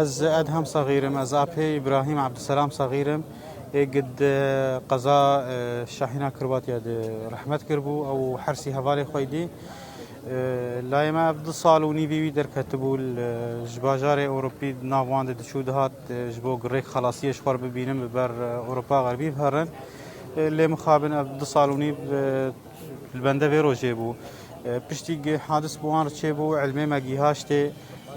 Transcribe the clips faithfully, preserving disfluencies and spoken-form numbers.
Ez Edhem Saxîr im, ez apê Îbrahîm Ebdulselam Saxîr im. Ê gid qeza, e, Şahîna Kirwatiya de rehmet kiribû, ew hersî hevalê xwe dî. E, layê me ev du sal û nîvî wî derketibû, li, ji bajarê Ewropî nav wan de diçû dihat, e, ji bo rêk xelasiyê ji xwe re bibînin, bi ber, e, Ewropa Xerbî biherin. E, lê mixabin ev du sal û nîv, e, li bende vê rojê bû. E, piştî gi hadis bi wan re çêbû, ilmê me gihaştê.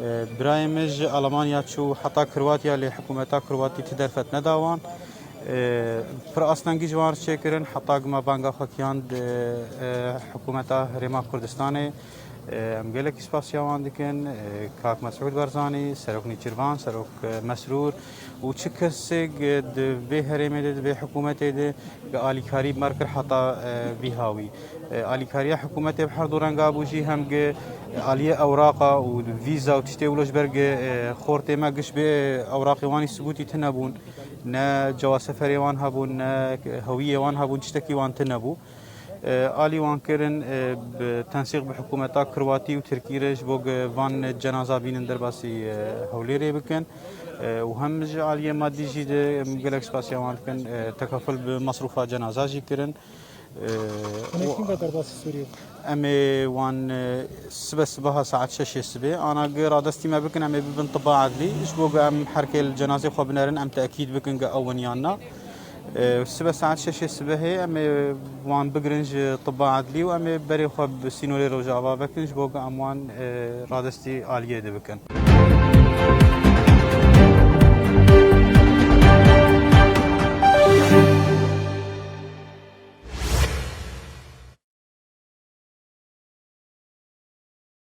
E, birayê min ji Alemanya çû heta Kirwatiya, lê hikûmeta Kirwatî ti derfet neda wan. E, pir astengî ji wan re çêkirin, heta gi me banga xwe kiyand, e, e, hikûmeta Herêma Kurdistanê. E, em gelekî spasiya wan dikin. E, kak Mesûd Barzanî, Serok Nîçirvan, Serok, e, Mesrûr û çi kesek, e, di vê herêmê de, di vê hikûmetê de, bi alîkarî bi me re kir heta, e, vî hawî. E, alîkariya hikûmetê bi her du renga bû jî, hem gi aliyê ewraqa û vîza û tiştê wilo ji ber gi, e, xortê me giş bê ewraqê wan î subûtî tune bûn. Ne cewaseferê wan hebûn, ne hewiyê wan hebûn, tiştekî wan tune bû. E, alî wan kirin, e, bi tensîq bi hikûmeta Kirwatî û Tirkî re ji bo gi van cenaza bînin derbasî, e, Hewlêrê bikin. E, û hem ji aliyê madî jî de em gelek spasiya wan dikin, e, tekaful bi masrûfa cenaza jî kirin. E, Em ê û kî ve derbasî Sûriyê? Em ê wan, e, sibe sibaha saet şeşê sibê, ana gi radestî me bikin, em ê bibin tiba edlî. Ji bo gi em herkê li cenazê xwe binerin, em tekîd bikin gi ew in yan na. E, sibe saet şeşê sibehê em ê wan bigirin ji tiba edlî û em ê berê xwe bi sînorê Rojava vekin, ji bo ku em wan, e, radestî aliyê de bikin.